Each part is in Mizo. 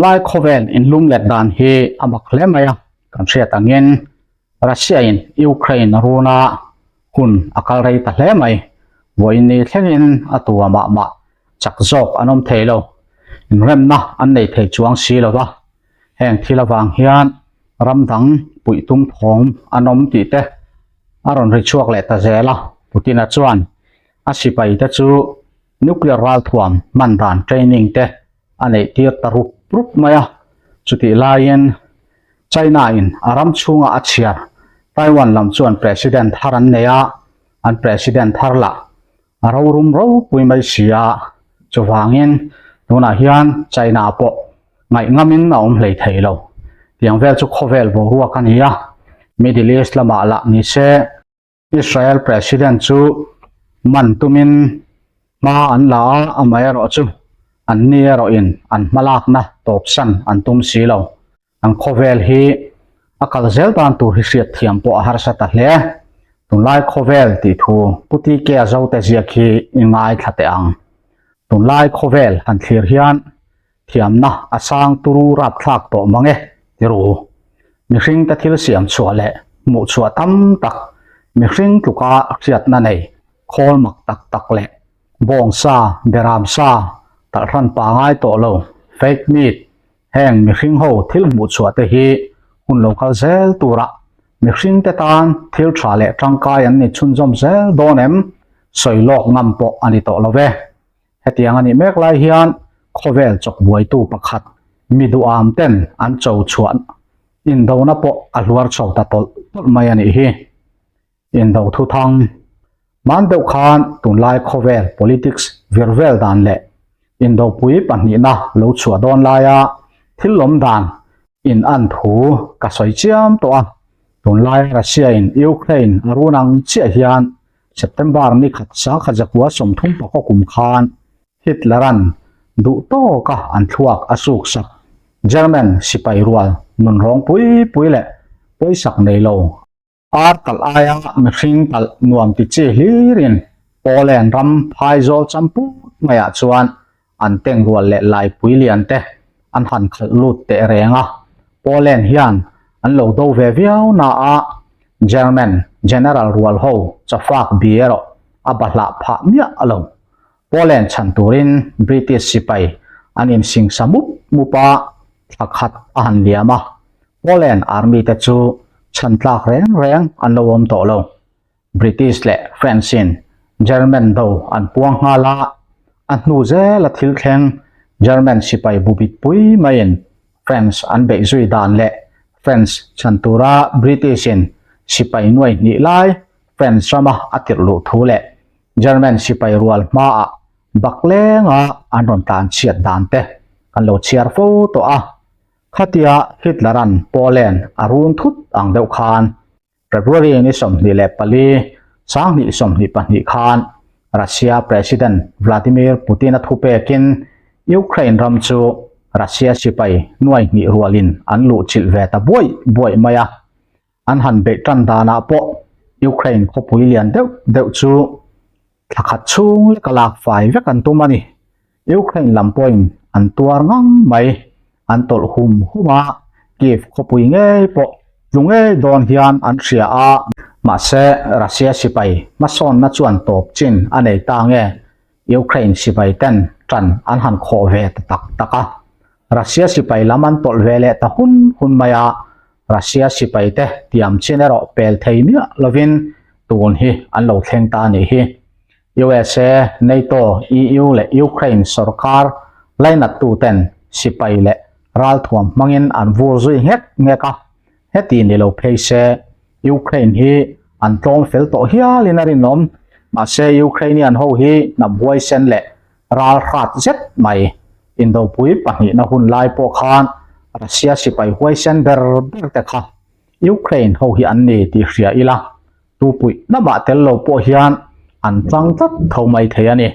Tunlai khawvel inlum let dan hi a mak hle mai a, kan hriat angin Russia in Ukraine a run a, hun a kal rei ta hle mai. Vawiin ni thlengin a tua mah mah chak zawk an awm thei lo, inremna an nei thei chuang si lo va, heng thil avang hian ram dang puih tum thawm an awm tih te a rawn ri chhuak leh ta zel a, Putin-a chuan a sipai te chu nuclear ralthuam hman dan training te a neih tir ta rup rup mai a, chutih laiin China in a ram chhunga a chhiar Taiwan lam chuan president thar an nei a, an president thar lah a rorum ropui mai si a, chuvangin tunah hian China pawh ngaih ngamin a awm hlei thei lo. Tiang vel chu khawvel boruak a ni a, Middle East lamah lah ni se Israel President chu man tumin hma an la a, amaherawh chu an ni erawhin an hmalakna tawpsan an tum si lo. An khawvel hi a kal zel dan tur hi hriat thiam pawh a harsa ta hle. Tunlai khawvel tih thu Pu TK Zote ziak hi i ngaithla teh ang. Tunlai khawvel han thlir hian thiamna a sang turu rapthlak tawh mang e ti ru. Mihringte thil siam chhuah leh hmuh chhuah tam tak mihring tluka hriatna nei khawl mak tak tak leh bawngsa, beramsa, talhran pangai tawh lo, fake meat, Heng mihring ho thil hmuh chhuah te hi hun lo kal zel tura mihring te tan thil tha leh tangkai an ni chhunzawm zel dawn em? Sawi lawk ngam pawh a ni tawh lo ve. Hetiang a nih mek lai hian khawvel chawk buaitu pakhat mi duham ten an cho chhuah indona pawh a hluar chho ta tawlh tawlh mai a nih hi. Indo thuthang hman deuh khan tunlai khawvel politics vir vel dan leh Indopui pahnihna lo chhuah dawn laia thil lawm dan in an thu ka sawi chiam tawh a. Tunlai Russia in Ukraine a run ang chiah hian September ni khat sangkhat zakua 30 pakaw kum khan Hitler-a'n duh tawka an thluak a suksak German sipai rual nunrawng pui pui leh pawisak nei lo Ar talh aia mihring talh nuam ti chi hlirin Poland ram phaizawl champut maiah chuan an tengrual leh laipui lian te an han khalh lut teh reng a. Poland hian an lo do ve viau na a, German General rual ho chawfak bi erawh a bahlah phah miah lo. Poland chhan turin British sipai an insingsa mup mup a, thla khat a han liam a. Poland Army te chu chhan tlak reng reng an lo awm tawh lo. British leh French in German do an puang nghal a, a hnu zela thil thleng German sipai bubit pui maiin French an beih zui dan leh French chhan tura British in sipai nuai hnih lai French rama a tirh luh thu leh German sipai rual hmaah bak lenga an rawn tlan chhiat dan te kan lo chhiar fo tawh a. Khatia Hitler-a'n Poland a run thut ang deuh khan February ni 24, 2022 khan Russia President Vladimir Putin-a thupekin Ukraine ram chu Russia sipai nuai hnih rualin an luhchilh ve ta buaih buaih mai a. An han beih tan danah pawh Ukraine khawpui lian deuh deuh chu thla khat chhung leka lak fai vek an tum a ni. Ukraine lam pawhin an tuar ngang mai, an tawlh hum hum a, Kyiv khawpui ngei pawh tlu ngei dawn hian an hria a. Mahse, Russia sipai hmasawnna chuan tawp chin a nei ta nge? Ukraine sipai ten tan an han khawh ve ta tak tak a. Russia sipai lam an tawlh ve leh ta hun hun mai a, Russia sipai te tiam chin erawh pel thei miah lovin tun hi an lo thleng ta a nih hi. USA, NATO, EU leh Ukraine sorkar lainattu ten sipai leh ralthuam hmangin an vur zui nghek nghek a, heti ni lo phei se Ukraine hi an tlawm fel tawh hialin a rinawm. Mahse Ukrainian ho hi hnam huaisen leh ral hrat zet mai. Indopui pahnihna hun lai pawh khan Russia sipai huaisen ber ber te kha Ukraine ho hi an ni tih hria ila, tupuih lamah tel lo pawh hian an tlang tlat tho mai thei a ni.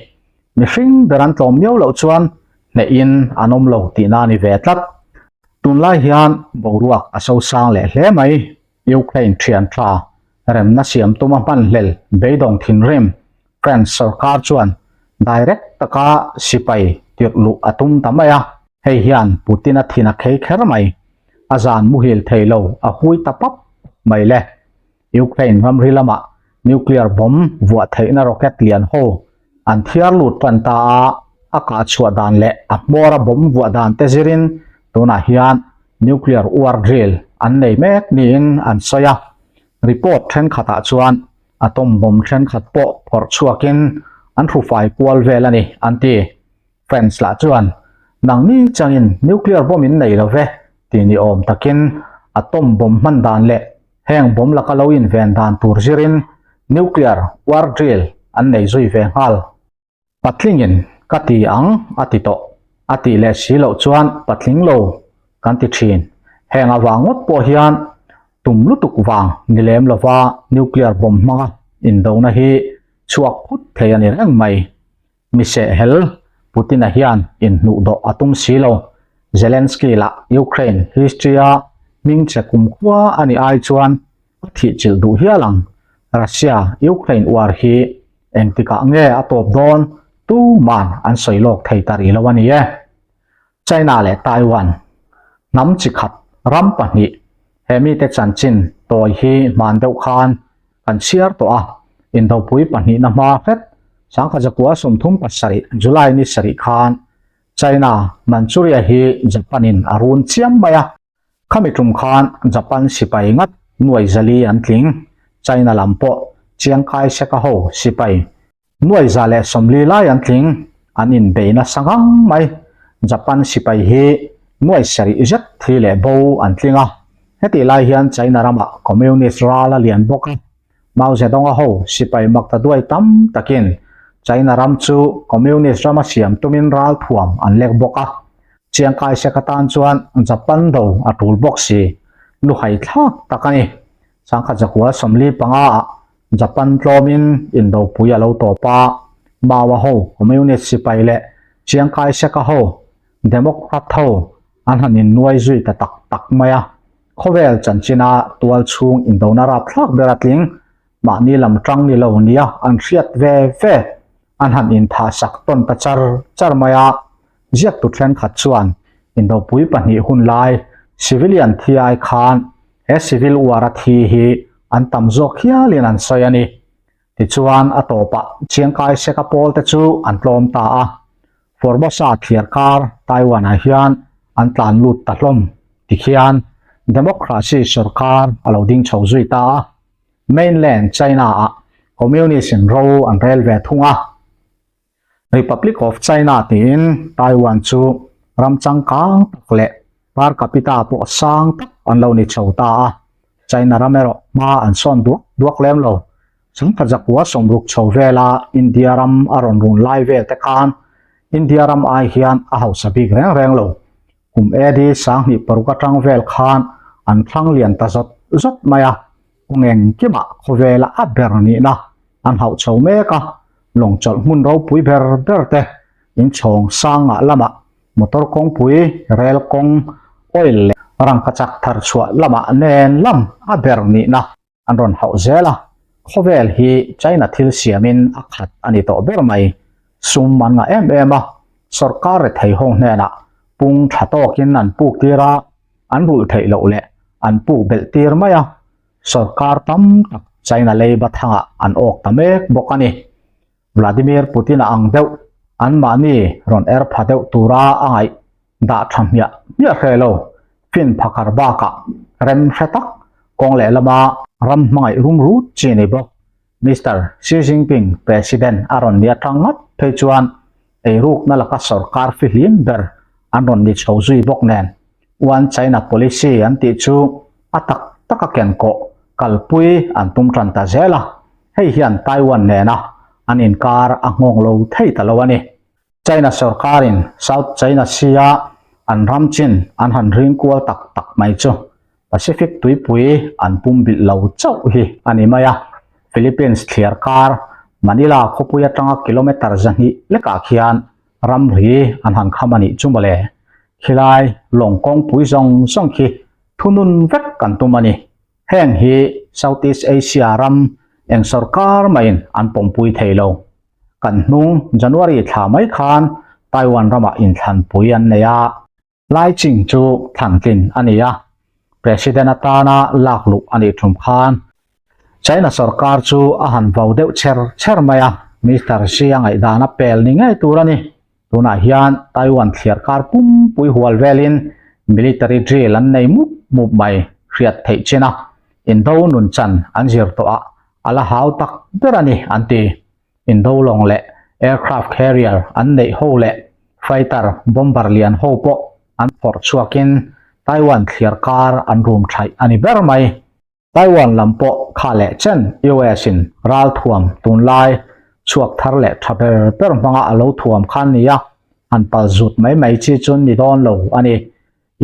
Mihring ber an tlawm miau loh chuan hnehin an awm lo tihna a ni ve tlat. Tunlai hian boruak a sosang leh hle mai. Ukraine thian tha remna siam tuma hmanhlel beidawng thinrim France sorkar chuan direct taka sipai tirh luh a tum ta mai a. Hei hian Putin-a thin a khei kher mai. A zan muhil thei lo a hui ta pap mai le. Ukraine ramri lamah nuclear bomb vuah theihna rocket lian ho an thiar lut tan ta a, a kah chhuah dan leh a hmawra bomb vuah dan te zirin tunah hian nuclear war drill an nei mek niin an sawi a. Report thenkhatah chuan atom bomb thenkhat pawh phawrh chhuakin an hrufai kual vel a ni an ti. France lah chuan, Nangni changin nuclear bomb in nei lo ve, ti ni awm takin atom bomb hman dan leh heng bomb laka lo inven dan tur zirin nuclear war drill an nei zui ve nghal. Patlingin ka ti ang a ti tawh, a tih leh si loh chuan patling lo kan ti thin. Heng avang ngawt pawh hian tum lutuk vang ni lem lova nuclear bomb hmanga indona hi chhuak phut thei a ni reng mai. Misehel, Putin-a hian inhnuhdawh a tum si lo. Zelensky lah Ukraine history-a hmingchhe kumkhua a nih ai chuan a thihchilh duh hial ang. Russia, Ukraine war hi engtikah nge a tawp dawn tuman an sawi lawk thei ta rih lo a ni e. China leh Taiwan, hnam chi khat ram pahnih he mite chanchin tawi hi hman deuh khan kan chhiar tawh a, indopui pahnihna hma hret Sangkhajakua 37 July ni sarih khan China Manchuria hi Japan-in a run chiam mai a. Khami tum khan Japan sipai ngat nuai zali an tling, China lam pawh Chiang Kai-shek-a ho sipai nuai 140 lai an tling, an inbei nasa ngang mai. Japan sipai hi nuai sarih zet thi leh bo an tling a, hetih lai hian China ramah Communist ral a lian bawk a. Mao Zedong-a ho sipai makta duai tam takin China ram chu Communist rama siam tumin ral thuam an lek bawk a. Chiang Kai-shek atan chuan Japan do a tul bawk si. Luhai thlak tak a ni. 1945 ah Japan tlawmin indopui a lo tawp a, Mao-a ho Communist sipai leh Chiang Kai-shek-a ho Democrat ho an han innuai zui ta tak tak mai a. Khawvel chanchina tual chhung indona rapthlak ber a tling, mahni lam tang ni lo nia an hriat ve ve an han inthah sak tawn ta char char mai a. Ziaktu thenkhat chuan indopui pahnih hun lai civilian thi ai khan he civil war a thi hi an tam zawk hialin an sawi a ni. Tichuan a tawpah Chiang Kai-shek-a pawl te chu an tlawm ta a, Formosa thliar kar Taiwan-ah hian an tlan lut ta hlawm. Tikhian democracy sorkar a lo ding chho zui ta a, mainland China-ah Communist-in ro an rel ve thung a. Republic of China tiin Taiwan chu ram changkang tak leh per capita pawh sang tak an lo ni chho ta a, China ram erawh hma an sawn duak duak lem lo. Sangkhajakua sawmruk chho vela India ram a rawn run lai vel te khan India ram ai hian a hausa bik reng reng lo. Kum AD 2006 atang vel khan an thlang lian ta zawt zawt mai a, kawng engkimah khawvela a ber nihna an hauh chho mek a, lawng chawlh hmun ropui ber ber te inchhawng sangah lamah motor kawngpui, rel kawng, oil leh rangkachak thar chhuah lamah nen lam a ber nihna an rawn hauh zel a, khawvel hi China thil siamin a khat a ni tawh ber mai. Sum an ngah em em a, sawrkar rethei ho hnenah pung tha tawkin an puk tir a, an rulh theih loh leh an puk belh tir mai a, sawrkar tam tak China leiba thangah an awk ta mek bawk a ni. Vladimir Putin-a ang deuh anmahni rawn er pha deuh tura a ngaih dah tha hmiah hmiah hre lo, fin phakar bakah rem hre tak kawng lehlama ram hmangaih rum rut chi ni bawk. Mister Xi Jinping President a rawn ni atang ngat phei chuan eirukna laka sorkar fihlim ber an rawn ni chho zui bawk nen One China Policy an tih chu a tak taka kenkawh kalpui an tum tan ta zel a, hei hian Taiwan nena an inkar a nghawng lo thei ta lo a ni. China sorkarin South China Sea-a an ram chin an han ring kual tak tak mai chu Pacific tuipui an pum bilh lo chauh hi a ni mai a. Philippines thliar kar Manila khawpui atanga kilometre 200 lekah khian ramri an han kham a nih chu mawle. Khilai lawng kawngpui zawng zawng khi thunun vek kan tum a ni. Heng hi Southeast Asia ram eng sorkar maiin an pawmpui thei lo. Kan hnung January thla mai khan Taiwan ramah inthlanpui an nei a. Lai Ching chu thlantlin a ni a, President atana lak luh a nih thum khan China sorkar chu a han vau deuh chher chher mai a, Mister Xi a ngaihdan a pel ni ngei tur a ni. Tunah hian Taiwan thliarkar pumpui hual velin military drill an nei mup mup mai hriat theih chin a, indo nun chan an zir tawh ah a la hau tak ber a ni an ti. Indo lawng leh aircraft carrier an neih ho leh fighter bomber lian ho pawh an phawrh chhuakin Taiwan thliarkar an rum thaih a ni ber mai. Taiwan lam pawh kha leh chen US in ralthuam tunlai chhuak thar leh tha ber ber hmanga a lo thuam khan nia, han pal zut mai mai chi chu ni dawn lo a ni.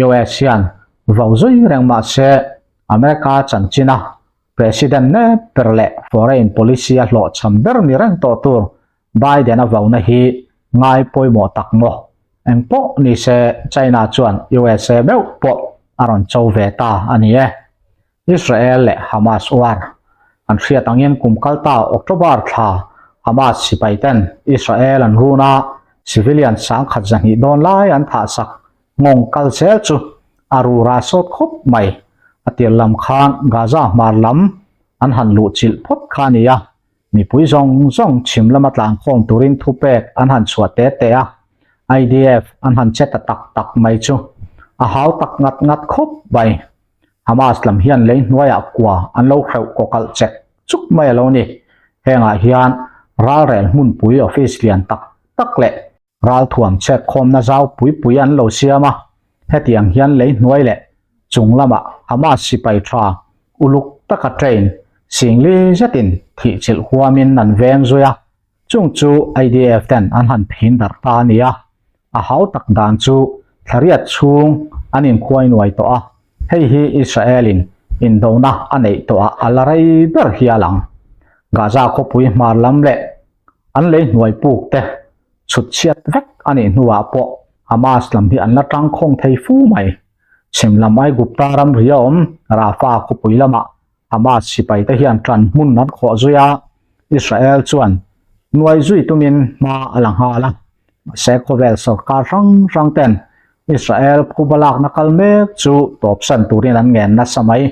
US hian vau zui reng mah se America chanchina President nep ber leh foreign policy a hlawhchham ber ni reng tawh tur Biden a vauna hi ngai pawimawh tak maw? Eng pawh ni se China chuan USA meuh pawh a rawn cho ve ta a ni e. Israel leh Hamas war an hriat angin kum kal ta October thla Hamas sipai ten Israel an run a, civilian 10,000 zahnih dawn lai an thahsak nghawng kal zel chu a rura sawt khawp mai. A tir lam khan Gaza hmar lam an han luhchilh phawt kha a ni a, Mipui zawng zawng chhim lama tlangkhawm turin thupek an han chhuah te te a, IDF an han che ta tak tak mai chu a hau tak ngat ngat khawp mai. Hamas lam hian lei hnuaiah kua an lo hreuh kawkalh chek chuk mai a lo ni. Hengah hian ralrel hmunpui office lian tak tak leh Ralthuam chhek khawmna zau pui pui an lo siam a, hetiang hian lei hnuai leh chung lamah Hamas sipai tha uluk taka train singli zetin thihchilh huamin an veng zui a, chung chu IDF ten an han phin darh ta a ni a, a hau tak dan chu thlariat chhung an inkhuai nuai tawh a, hei hi Israel in indona a neih tawhah a la rei ber hial ang. Gaza khawpui hmar lam leh an lei hnuai puk te chhut chhiat vek a nih hnuah pawh Hamas lam hi an la tangkhawng thei fu mai. Chhim lam Aigupta ramri a awm Rafah khawpui lamah Hamas sipai te hian tan hmun an khawh zui a, Israel chuan nuai zui tumin hma a la nghal a. Mahse khawvel sorkar hrang hrang ten Israel phuba lakna kal mek chu tawpsan turin an ngen nasa mai.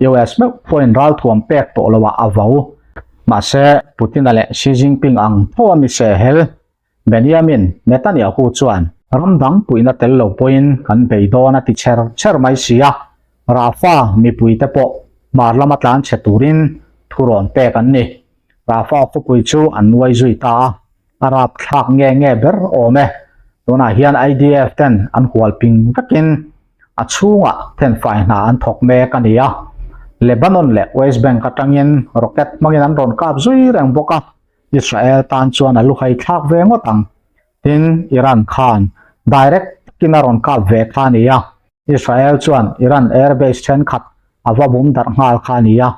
US meuh pawhin ralthuam pek tawh loah a vo. Mahse, Putin-a leh Xi Jinping ang tho a mise hel. Benjamin Netanyahu chuan ram dang puihna tel lo pawhin kan bei dawn a ti chher chher mai si a, Rafah mipuite pawh hmar lama tlan chhe turin thurawn pek an ni. Rafah khawpui chu an nuai zui ta a. A rap thlak nge nge ber awm e. Tunah hian IDF ten an hual ping vekin a chhungah thenfai hna an thawk mek a ni a. Lebanon leh West Bank atangin rocket hmangin an rawn kap zui reng bawk a, Israel tan chuan a luhai thlak ve ngawt ang. Tin, Iran khan direct takin a rawn kap ve kha a ni a. Israel chuan Iran airbase thenkhat a va bum darh nghal kha a ni a,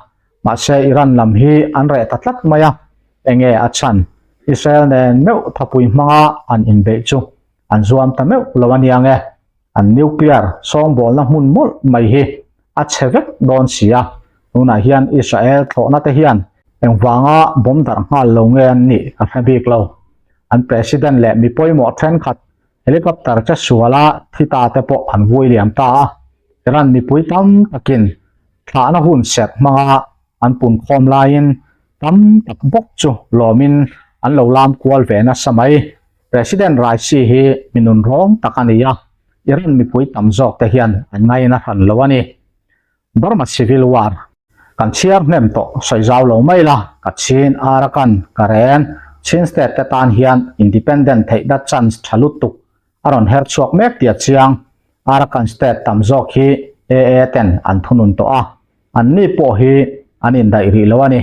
mahse Iran lam hi an reh ta tlat mai a, enge a chhan? Israel nen meuh thapui hmanga an inbeih chu an zuam ta meuh lo a nia nge? An nuclear sawngbawlna hmun mawlh mai hi a chhe vek dawn si a, tunah hian Israel thlawhna te hian engvanga bawm darh nghal lo nge an nih ka hre bik lo. An president leh mi pawimawh thenkhat Helicopter che suala thi ta te pawh an vui liam ta a, Iran mipui tam takin thlahna hun serh hmanga an punkhawm laiin tam tak bawk chu lawmin an lo lam kual ve nasa mai. President Raisi hi mi nunrawng tak a ni a, Iran mipui tam zawk te hian an ngaina hran lo a ni. Burma Civil War kan chhiar hnem tawh sawi zau lo mai la, Kachin, Arakan, Karen, Chin State te tan hian independent theihna chance tha lutuk a rawn her chhuak mek tih a chiang. Arakan State tam zawk hi AA ten an thunun tawh a, anni pawh hi an indaih rih lo a ni.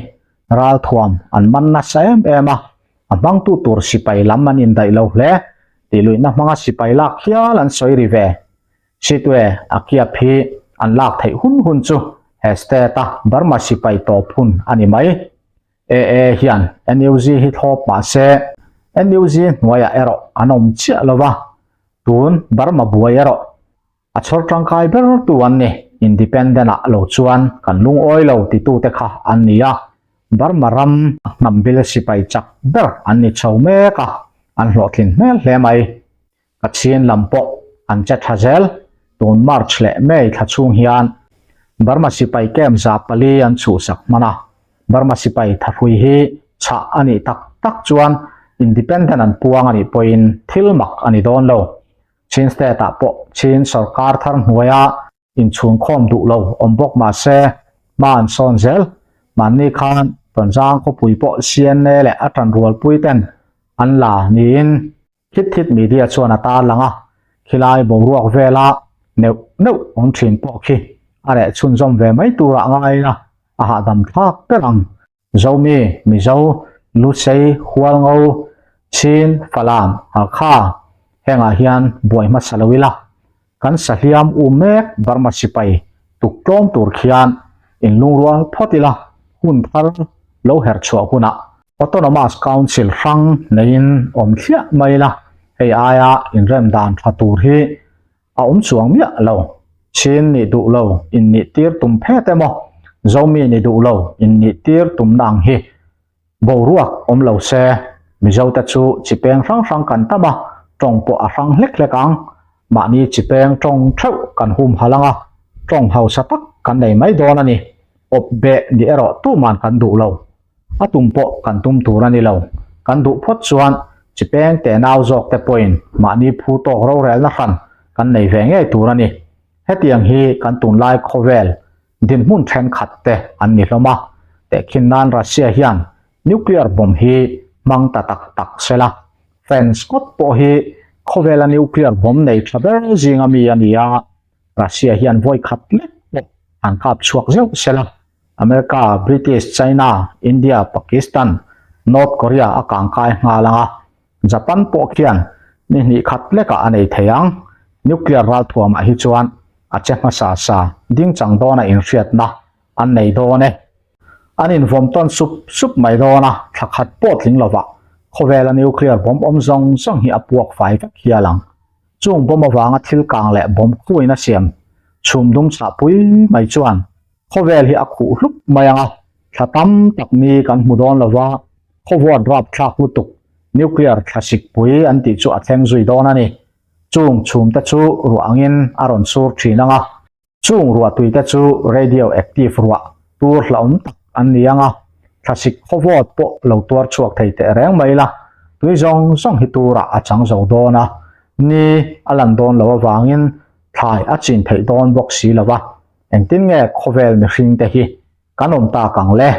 Ralthuam an man nasa em em a, a hmangtu tur sipai lam an indaih lo hle. Tihluihna hmanga sipai lak hial an sawi ri ve. Sitwe a kiap hi an lak theih hun hun chu he state a Burma sipai tawp hun a ni mai. AA hian NUG hi thlawp mah se NUG hnuaiah erawh an awm chiah lo va, tun Burma buai erawh a chhawr tangkai ber tu an ni. Independent ah lo chuan kan lungawi lo titute kha an ni a, Burma ram hnam bil sipai chak ber an ni chho mek a, an hlawhtlin hmel hle mai. Pathian lam pawh an che tha zel. Tun March leh May thla chhung hian Burma sipai camp 400 an chhuhsak hman a. Burma sipai thahrui hi chhah a nih tak tak chuan independent an puang a nih pawhin thil mak a ni dawn lo. Chin state ah pawh Chin sorkar thar hnuaia inchhungkhawm duh lo awm bawk mah se hma an sawn zel. Mahni khan Tonzang khawpui pawh CNA leh a tanrualpui ten an la niin Khit Thit Media chuan a tarlang a, khilai boruak vela neuh neuh awm thin pawh khi a reh chhunzawm ve mai turah ngaiin a a hahdam thlak ber ang. Zomi, Mizo, Lusei, Hualngo, Chin, Falam, Hakha hengah hian buai hmasa lo ila, kan sahliam u mek Burma sipai tuk tlawm tur khian inlungrual phawt ila, hun thar lo her chhuah hunah Autonomous Council hrang neiin awm thliah mai ila, hei aia inrem dan tha tur hi a awm chuang miah lo. Chin nih duh lo in nih tir tum phet emaw, Zomi nih duh lo in nih tir tumna ang hi boruak awm lo se, Mizote chu chi peng hrang hrang kan tam a, tawng pawh a hrang hlek hlek ang. Mahni chi peng tawng theuh kan humhalh ang a, tawng hausa tak kan nei mai dawn a ni. Awp beh nih erawh tuman kan duh lo. A tum pawh kan tum tur a ni lo. Kan duh phawt chuan chi peng teh nau zawk te pawhin mahni phu tawk rorelna hran kan nei ve ngei tur a ni. Hetiang hi kan tunlai khawvel dinhmun thenkhat te an ni hlawm a. Tehkhin nan Russia hian nuclear bomb hi hmang ta tak tak se la. France ngawt pawh hi khawvela nuclear bomb nei tha ber zinga mi a ni a. Russia hian vawi khat lek pawh an kap chhuak zeuh se la. America, British, China, India, Pakistan, North Korea a kangkai nghal ang a, Japan pawh khian ni hnih khat lekah a nei thei ang. Nuclear ralthuamah hi chuan a che hmasa sa dingchang dawna inhriatna an nei dawn e. An invawm tawn sup sup mai dawn a, thla khat pawh tling lovah khawvela nuclear bomb awm zawng zawng hi a puak fai vek hial ang. Chung bomb avanga thil kang leh bomb khuin a siam chhum dum chahpui mai chuan Khawvel hi a khuh hlup mai ang a, thla tam tak ni kan hmu dawn lo va, khawvuat rap thlak lutuk, nuclear thlasik pui an tih chu a thleng zui dawn a ni. Chung chhum te chu ruah angin a rawn sur thin ang a, chung ruah tui te chu radio active ruah tur hlauhawm tak an ni ang a, thlasik khawvawt pawh lo tuar chhuak thei teh reng mai la, tui zawng zawng hi turah a chang zo dawn a, ni a lan dawn lo avangin thlai a chin theih dawn bawk si lo va. Engtin nge khawvel mihring te hi kan awm tak ang le?